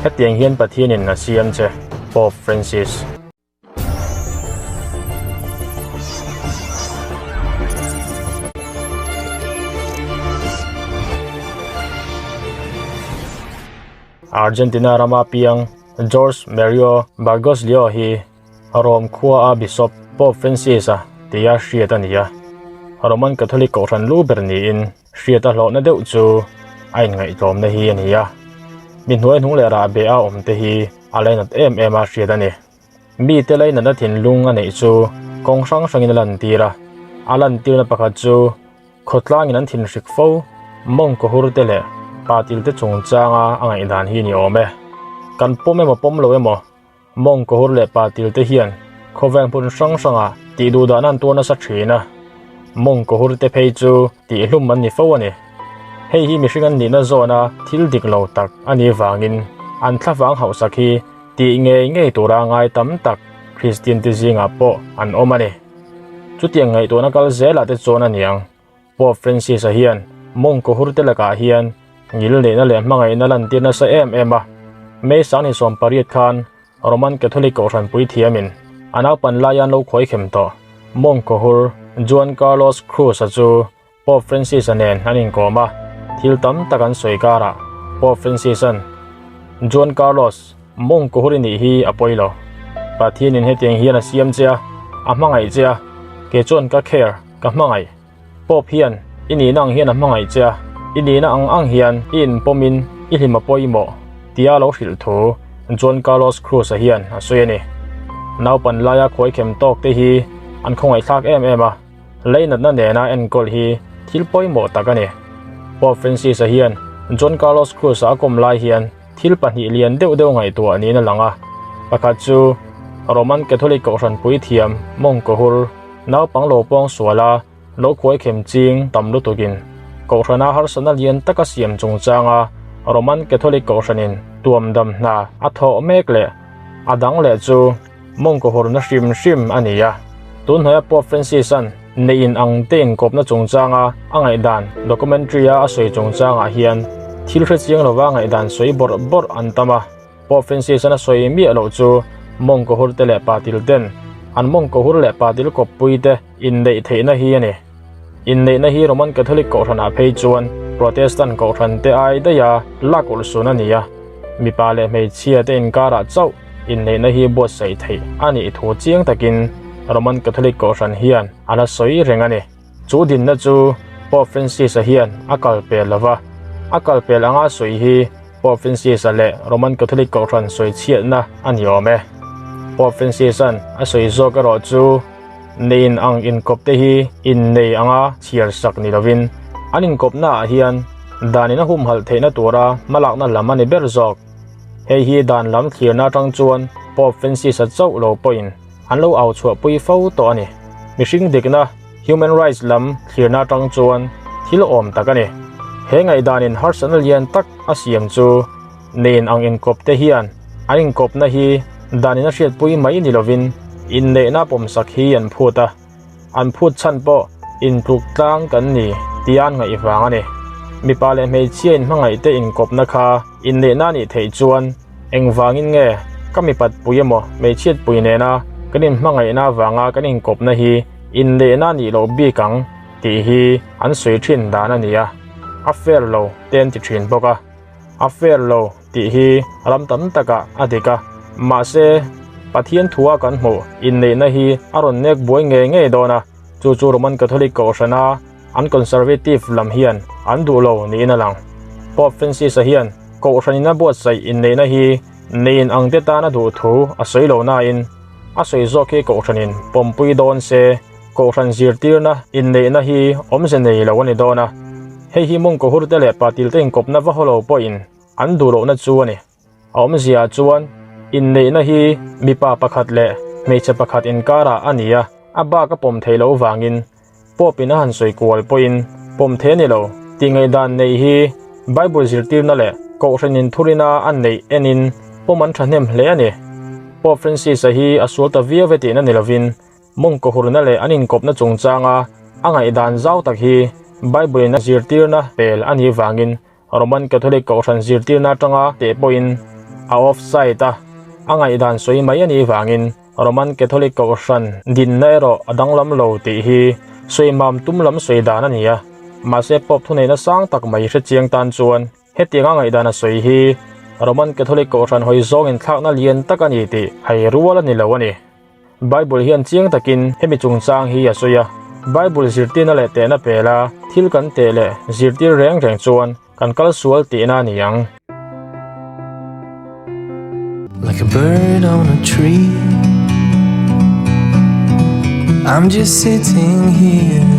Hetiang hian Pathianin a siam che, Pope Francis. Argentina rama piang Jorge Mario Bergoglio hi Rome khua a Bishop Pope Francis-a tia hriat a ni a. Roman Catholic kohhran lu ber niin hriat a hlawhna deuh chu a inngaihtlawmna hi a ni a. Mi hnuai hnung leh rahbeh a awm te hi a lainat em em a hriat a ni. Mite lainatna thinlung a neih chu kawng hrang hrangin a lantir a, a lantirna pakhat chu khawtlangin an thinhrik fo mawngkaw hur te leh patil te chungchanga a ngaihdan hi a ni awm e. Kan pawm emaw pawm lo emaw mawngkaw hur leh patil te hian khawvel hmun hrang hrangah tih duh dahna an tuar nasa thin a, mawngkaw hur te phei chu tihhlum an ni fo a ni. Hei hi mihring an nihna zawna thil dik lo tak a nih vangin an thlavang hauhsak hi Tih ngei ngei tura ngai tam tak Kristian te zingah pawh an awm a ni. Chutiang ngaihtuahna kal zelah te chuan a niang. Pope Francis-a hian mawngkaw hur te lakah hian ngil neihna leh hmangaihna lantir nasa em em a. May 28 khan Roman Catholic Kohhran puithiamin a naupan laia an lo khawi khem tawh mawngkaw hur Juan Carlos Cruz-a chu Pope Francis-a nen an inkawm a, thil tam tak an sawi karah Pope Francis-a'n, Juan Carlos, mawngkaw hur i nih hi a pawi lo. Pathianin hetiang hian a siam che a, a hmangaih che a, kei chuan ka care, ka hmangaih. Pope hian i nihna ang hian a hmangaih che a, i nihna ang ang hian i inpawmin i hlim a pawimawh, tia lo hrilh thu Juan Carlos Cruz-a hian a sawi a ni. Naupan laia khuaikhem tawk te hi an khawngaihthlak em em a. Leinatna nena enkawl hi thil pawimawh tak a ni. Pope Francis-a hian John Carlos Cruz-a a kawm lai hian thil pahnih lian deuh deuh ngaihtuah niin a lang a. Pakhat chu Roman Catholic kohhran puithiam mawngkaw hur naupang lo pawng suala lo khuai khem ching tam lutukin kohhrana harsatna lian taka siam chungchanga Roman Catholic kohhranin tuamdam hna a thawh mek leh a dang leh chu Mawngkaw hurna hrim hrim a ni a. Tunhnaia Pope Francis-a'n neih in ang te inkawpna chungchanga a ngaihdan documentary-a a sawi chungchangah hian thil hre chiang lova ngaihdan sawi bawrh bawrh an tam a. Pope Francis-a'n a sawi miah loh chu mawngkaw hur te leh patil ten an mawngkaw hur leh patil kawppui te inneih theihna hi a ni. Inneihna hi Roman Catholic kohhranah phei chuan Protestant kohhran te ai daiha lak ulhsun a ni a, mipa leh hmeichhia te inkarah chauh inneihna hi buatsaih theih a nih thu chiang takin Roman Catholic kohhran hian a la sawi reng a ni. Chu dinna chu Pope Francis-a hian a kal pel lo va, a kal pel anga sawi hi Pope Francis-a leh Roman Catholic kohhran sawi chhiatna a ni awm e. Pope Francis-a'n a sawi zawk erawh chu Neiin ang inkawp te hi innei anga chhiar sak ni lovin an inkawpna ah hian danin a humhalh theihna tura hmalakna lam a ni ber zawk. Hei hi dan lam thlirna atang chuan Pope Francis-a chauh lo pawhin an lo au chhuahpui fo tawh a ni. Mihring dikna, human rights, lam thlirna atang chuan thil awm tak a ni. He ngaihdanin harsatna lian tak a siam chu Neiin ang inkawp te hian an inkawpna hi danin a hriatpui mai ni lovin inneihna pawmsak hi an phut a, an phut chhan pawh intluk tlang kan ni tia an ngaih vang a ni. Mipa leh hmeichhia inhmangaihte inkawpna kha inneihna a nih theih chuan engvangin nge ka mipat pui emaw hmeichhiat pui nena kan inhmangaihna avanga kan inkawpna hi inneihna a nih loh bik ang tih hi an sawi thin dan a ni a, a fair lo te an ti thin bawk a. A fair lo tih hi ram tam takah a dik a, mahse Pathian thua kan hmuh inneihna hi a rawn nek buai ngei ngei dawn a, chu chu Roman Catholic kohhrana an conservative lam hian an duh lo niin a lang. Pope Francis-a hian kohhranin a buatsaih inneihna hi neiin ang te tan a duh thu a sawi lo nain a sawi zawk hi kohhranin pawmpui dawn se Kohhran zirtirna inneihna hi awmze nei lo a ni dawn a, hei hi mawngkaw hurte leh patilte inkawpna va haw lo pawhin an duh lohna chu a ni. A awmzia chuan inneihna hi mipa pakhat leh hmeichhe pakhat inkarah a ni a, a bak a pawm theih loh vangin Pope-in a han sawi kual pawhin pawm thei a ni lo tih ngaihdan neih hi Bible zirtirna leh Kohhran inthurina a neih enin pawm an thahnem hle a ni. Pope Francis-a hi a sual ta viau e tihna ni lovin Mawngkaw hurna leh an inkawpna chungchanga a ngaihdan zau tak hi Bible-in a zirtirna pel a nih vangin Roman Catholic Kohhran zirtirna atanga teh pawhin A offside a, a ngaihdan sawi mai a nih vangin Roman Catholic Kohhran dinna erawh a danglam lo tih hi sawimam tum lam sawi dan a ni a. Mahse Pope thuneihna sang tak mai hre chiang tan chuan hetianga ngaihdan a sawi hi Roman Catholic Kohhran hawi zawng inthlakna lian tak a ni tih hai rual a ni lo a ni. Bible hian chiang takin hemi chungchang hi a sawi a, Bible zirtirna leh tehna pela thil kan teh leh zirtir reng reng chuan kan kal sual tihna a ni ang. Like a bird on a tree I'm just sitting here.